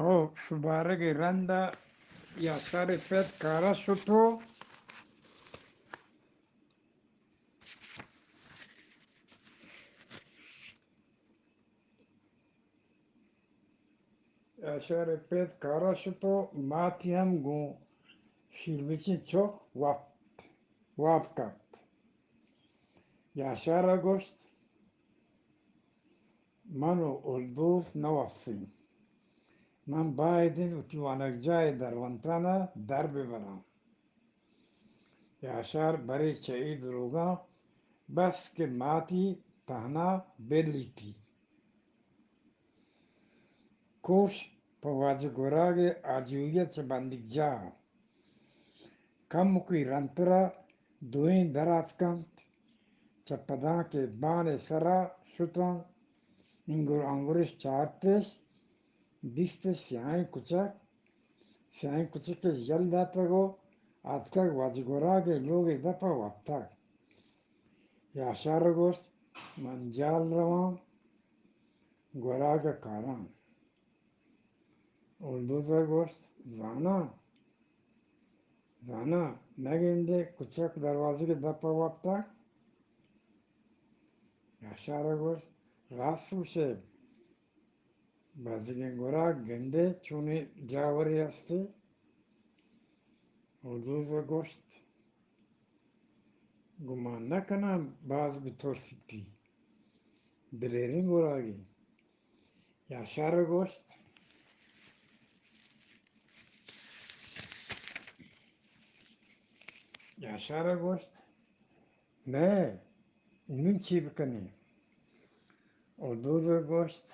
او سبارگ ءِ رند ءَ یاشار ءِ پت کار ءَ شت و یاشار ءِ پت کار ءَ شت و ماتی ہم گوں شیربچیں چک وپت، واب کپت۔ یاشار ءَ گوشت، من و الدوز نہ وپسیں۔ من باید انت وتی وانگجاہ ءِ درونتان ءَ در بہ براں۔ یاشار برے چہ اے دروگاں بس کہ ماتی تہنا بلیتی۔ کوش پہ واجہ گوراگ ءِ آجوئی ءَ چہ بندیگجاہ ءَ۔ کمکے رندتر ءَ دوئیں در آتکنت، چہ پدانک ءِ بان ءِ سر ءَ شتاں، انگر انگرش چارتش، دیستش سیاہیں کچک، سیاہیں کچک ءَ یل داتگ و آتکگ واجہ گوراگ ءِ لوگ ءِ دپ ءَ وپتگ۔ یاشار ءَ گوشت، من جال رواں، گوراگ ءَ کاراں۔ الدوز ءَ گوشت، زاناں، زاناں، نہ گندے کچک دروازگ ءِ دپ ءَ وپتگ؟ یاشار ءَ گوشت، راست گوشئے، بزگیں گوراگ، گندئے چونیں جاورے ہستے؟ الدوز ءَ گوشت، گمان نہ کناں باز بترسیتی، دلیریں گوراگے۔ یاشار ءَ گوشت، یاشار ءَ گوشت، نئے، نوں چی بکنیں؟ الدوز ءَ گوشت،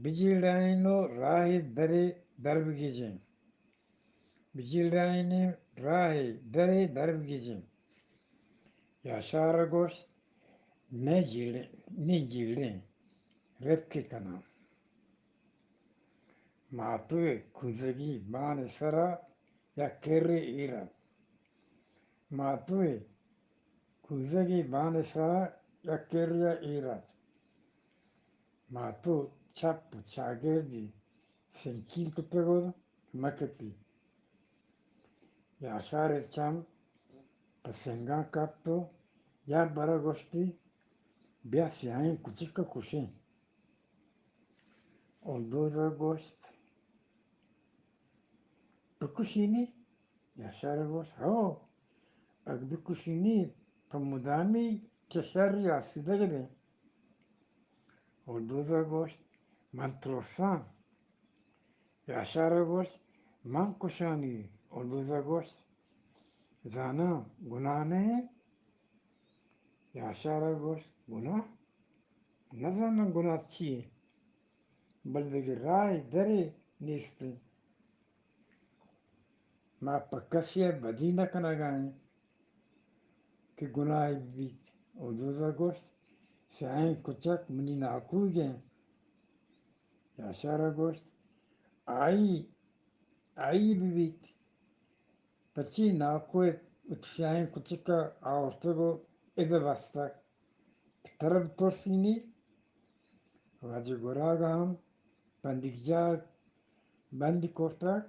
بجیڑائین و راہے درے در بگیجیں۔ بجیڑائین، راہے درے در بگیجیں۔ یاشار ءَ گوشت، نہ جیڑیں، نی جیڑیں، رپکے کناں۔ ماتو ءِ کوزگی بان ءِ سر ءَ یک کرے ایر ات۔ ماتو ءِ کوزگی بان ءِ سر ءَ یک کرے ایر ات۔ ماتو چپ و چاگردی سنچین کتگ و مکپی۔ یاشار ءِ چم پہ سنگاں کپت و یک برا گوشتی، بیا سیاہیں کچک ءَ کشیں۔ الدوز ءَ گوشت، بکشینی؟ یاشار ءَ گوشت، ہو، اگہ بکشینی، پہ مدامی چہ شری آسودگ بیں۔ الدوز ءَ گوشت، من ترساں۔ یاشار ءَ گوشت، من کشانی۔ الدوز ءَ گوشت، زاناں گناہ نہ انت؟ یاشار ءَ گوشت، گناہ؟ نزاناں گناہ چی انت، بلے دگہ راہے درے نیست انت۔ ما پہ کسے ءَ بدی نہ کنگ ءَ ایں کہ گناہے بہ بیت۔ الدوز ءَ گوشت، سیاہیں کچک منی ناکوئیگ انت۔ یاشار ءَ گوشت، آئی، آئی بہ بیت، پچی ناکو ءَ وتی سیاہیں کچک ءَ آورتگ و ادا بستگ کہ ترا بترسینی؟ واجہ گوراگ ءَ ہم بندیگجاہ بندی کرتگ۔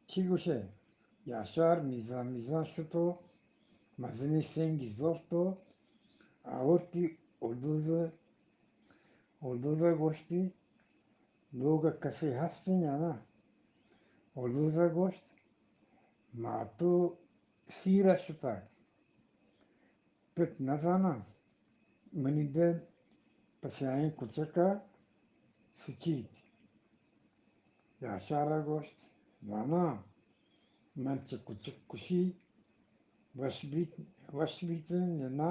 چی گوشئے؟ یاشار میزان میزان شت و مزنیں سنگی زرت و آورتی الدوز ءَ۔ الدوز ءَ گوشتی، لوگ ءَ کسے ہستیں یا نہ؟ الدوز ءَ گوشت، ماتو سیر ءَ شتگ۔ پت نزاناں، منی دل پہ سیاہیں کچک ءَ سچیت۔ یاشار ءَ گوشت، زاناں، من چہ کچک کشی وش بیت، وش بیتیں یا نہ،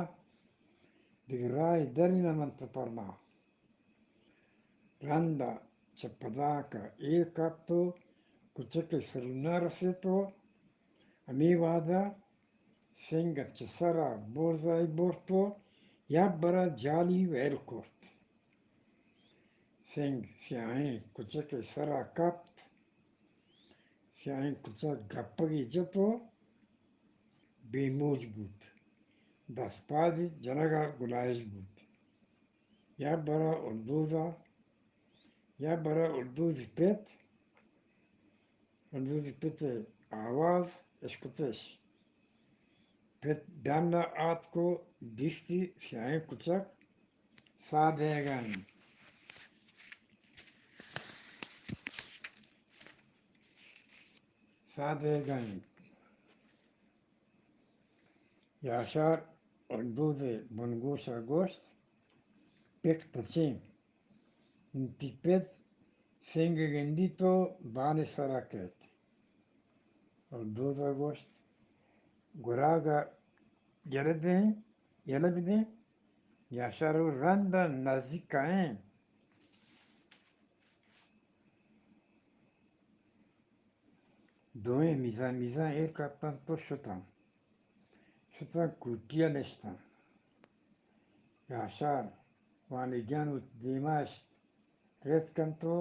دگہ راہے درے نہ، من تو پرما۔ رند ءَ چہ پدانک ءَ ایر کپت و کچک ءِ سرون ءَ رست و ہمے وہد ءَ سنگ ءَ چہ سر ءَ برزائی برت و یک برا جالی ویل کرت۔ سنگ سیاہیں کچک ءِ سر ءَ کپت۔ سیاہیں کچک گپگے جت و بے موج بوت۔ دست پادی جنگ ءَ گلائیش بوت۔ یک برا الدوز ءَ یک برا الدوزی پت، الدوزی پت ءِ آواز اشکتش۔ پت ڈن ءَ آتک ءُ دیستی سیاہیں کچک ساہ دیگ ءَ اِنت۔ ساہ دیگ ءَ اِنت۔ یاشار الدوز ءِ بنگوش ءَ گوشت، پت پچیں؟ تئی پت سنگ گندیت ءُ بان ءِ سرا کیت۔ الدوز ءَ گوشت، گراگ ءَ یلہ دیں، یلہ بدیں۔ یاشار ءَ رند ءَ نزیک کائیں۔ دوئیں میزان میزان ایر کپتنت ءُ شتاں۔ شتاں کوٹی ءَ نشتاں۔ یاشار وانگیان وت دیما اش رد کنت ءُ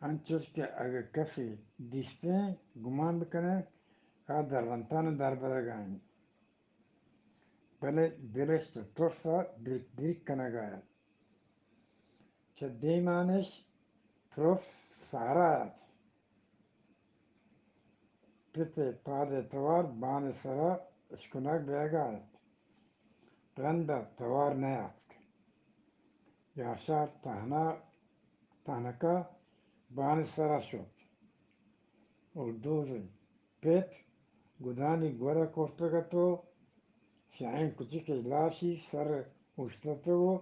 انچوش کہ اگہ کسے دیستیں گمان بکنت کہ آ درونتان ءَ دربرگ ءَ اِنت، بلے دلش چہ ترس ءَ درک درک کنگ ءَ اَت۔ چہ دیمانش ترس سارا اَت۔ پت ءِ پاد ءِ توار بان ءِ سرا اشکنگ بیگ ءَ اَت۔ رند ءَ توار نیاتک۔ یاشار تہنا، تہنکا بان ءِ سرا شت۔ الدوز ءِ پت گدانی گور ءَ کرتگ اَت ءُ سیاہیں کچکے لاشی سر ءَ اوشتاتگ ءُ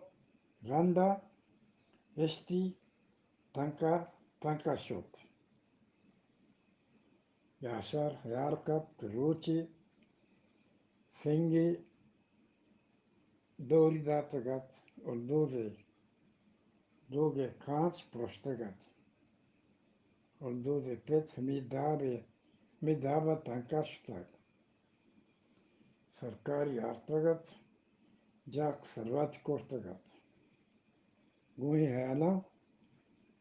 رند ءَ اشتی تنکا تنکا شت۔ یاشار ہیال کپت کہ روچے سنگے دوری داتگ اَت، الدوز ءِ لوگ ءِ کانچ پرشتگ اَت۔ الدوز ءِ پت ہمے داب ءَ، ہمے داب ءَ تنکا شتگ۔ سرکاری آرتگ اَت، جاک سلوات کرتگ اَت۔ گوں اے ہیالاں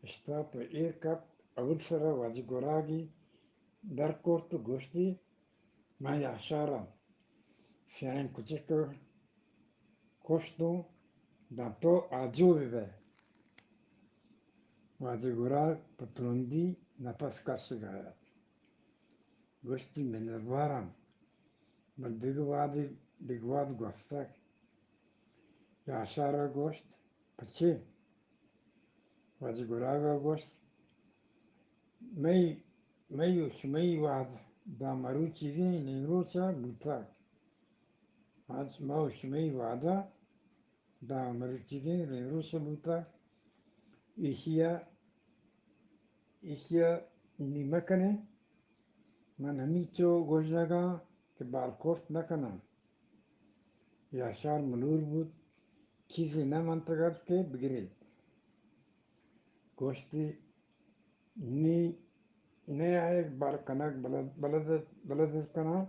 اشتاپ ءَ ایر کپت، اول سرا واجہ گراگی در کرت ءُ گوشتی، من یاشار ءَ سیاہیں کچک ءَ کشت اوں، داں تو آجو بہ بئے۔ واجہ گراگ پہ ترندی نپس کشگ ءَ اَت۔ گوشتی، منتواراں، من دگہ وہدے، دگہ وہد گوستگ۔ یاشار ءَ گوشت، پچے؟ واجہ گراگ ءَ گوشت، مئی، مئی ءُ شمئی وہد داں مروچیگیں نیمروچ ءَ بوتگ۔ اچ ما ءُ شمئی وہد ءَ داں مروچیگیں نیمروچ ءَ بوتگ۔ ایشی ءَ، ایشی ءَ نی مہ کنیں۔ من ہمینچو گوژنگ آں کہ بال کرت نہ کناں۔ یاشار ملور بوت، چیزے نہ منتگ اَت کہ بگریت۔ گوشتی، نی نیایگ بال کنگ بلد، بلد، بلد کناں۔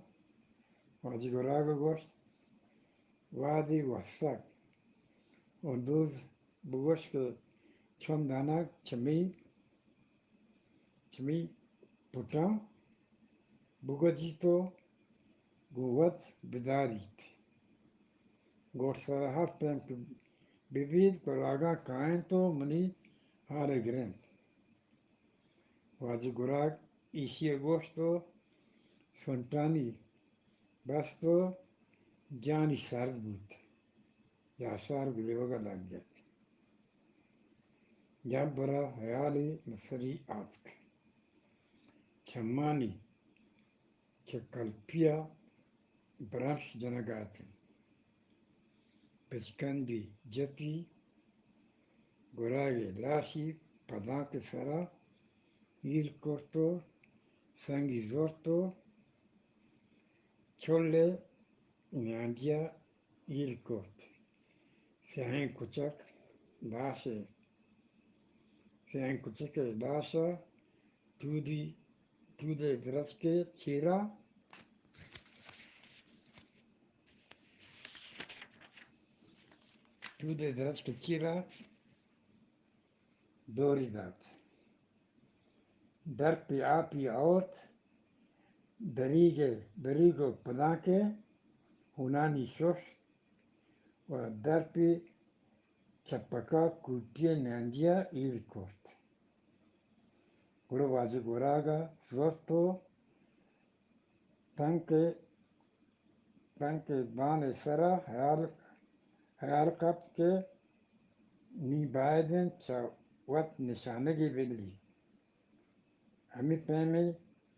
واجہ گراگ ءَ گوشت، وہدے گوستگ۔ الدوز بگوش کہ چون دانگ چمی، چمی پٹاں بگوجیت ءُ گوں وت بداریت۔ گوٹسر ءَ ہر پیم کہ ببیت، گراگاں کاینت ءُ منی ہال ءَ گرنت۔ واجہ گراگ ایشی ءَ گوشت ءُ سنٹانی بست ءُ جانی سرد بوت۔ یاشار گریوگ ءَ لگ اَت۔ یک برا ہیالے مسری آتک۔ چمانی چہ کلپی ءَ برمش جنگ ءَ اَت۔ بچکندی جتی، گراگے لاشی پدانک ءِ سرا ہیل کرت ءُ سنگی زرت ءُ چل ءِ میانجی ءَ ہیل کرت۔ سیاہیں کچک لاش ءِ، سیاہیں کچک ءِ لاش ءَ تودی، تود ءِ درچک ءِ چیرا، تود ءِ درچک ءِ چیرا دوری دات۔ درپی آپی آورت، دریگ ءَ، دریگ ءُ پدانک ءَ ہونانی ششت ءُ درپی چپکا کوٹی ءِ نندیا ایر کرت۔ گڑا واجہ گوراگ ءَ زرت و تنکے، تنکے بان ءِ سرا ہیال، ہیال کپت کہ نی باید انت چہ وت نشانگے بلی۔ ہمے پیمے،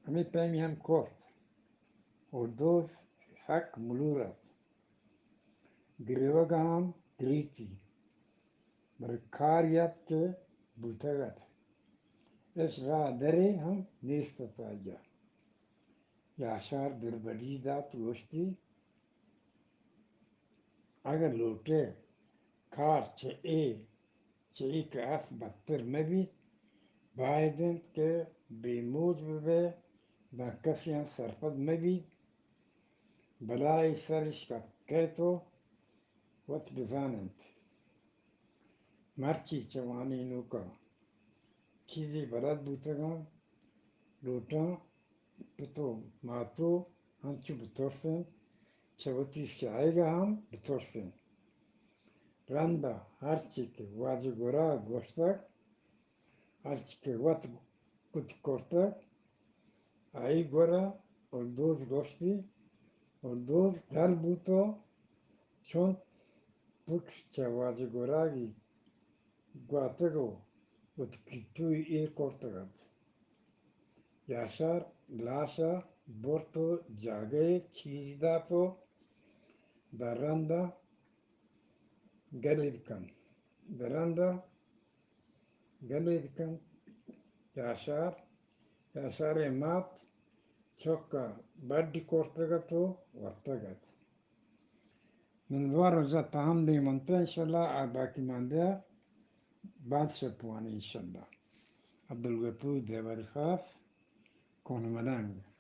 ہمے پیمے ہم کرت۔ اردوز سک ملور ات۔ گریوگ ءَ ہم گریتی، بلے کارے ات کہ بوتگ ات۔ ہچ راہ درے ہم نیست ات آئی ءَ۔ یاشار دلبڈی دات، گوشتی، اگاں لوٹئے کار چہ اے، چہ اے کہ است بدتر مہ بیت، باید انت کہ بے موج بہ بئے، داں کسے ہم سرپد مہ بیت، بلائے سرش کپت کئیت و وت بزان انت۔ مرچی چہ وانینوکاں چیزے بلد بوتگاں، لوٹاں پت و ماتو انچو بترسینت، چہ وتی سیاہیگ ءَ ہم بترسینت۔ رندا ہرچی کہ واجہ گوراگ گوشتگ، ہرچی کہ وت کت کرتگ، آئی گورا اردوز گوشتی، اردوز گل بوت و چنت پکش چہ واجہ گوراگی گواتگ و وتی کیتوئی ایر کرتگ ات۔ یاشار لاش ءَ برت و جاگہے چیری دات و درندا گلید کنت۔ درندا گلید کنت۔ یاشار، یاشار ءِ مات چک ءَ بڈی کرتگ ات و وتگ ات۔ من دوا روچا تاہم دیم انت، انشاءاللہ آ باقی ماندہ باندا شپ وانیں انشاءاللہ۔ عبدالغفور دیواری خاص، کوہ ملنگ۔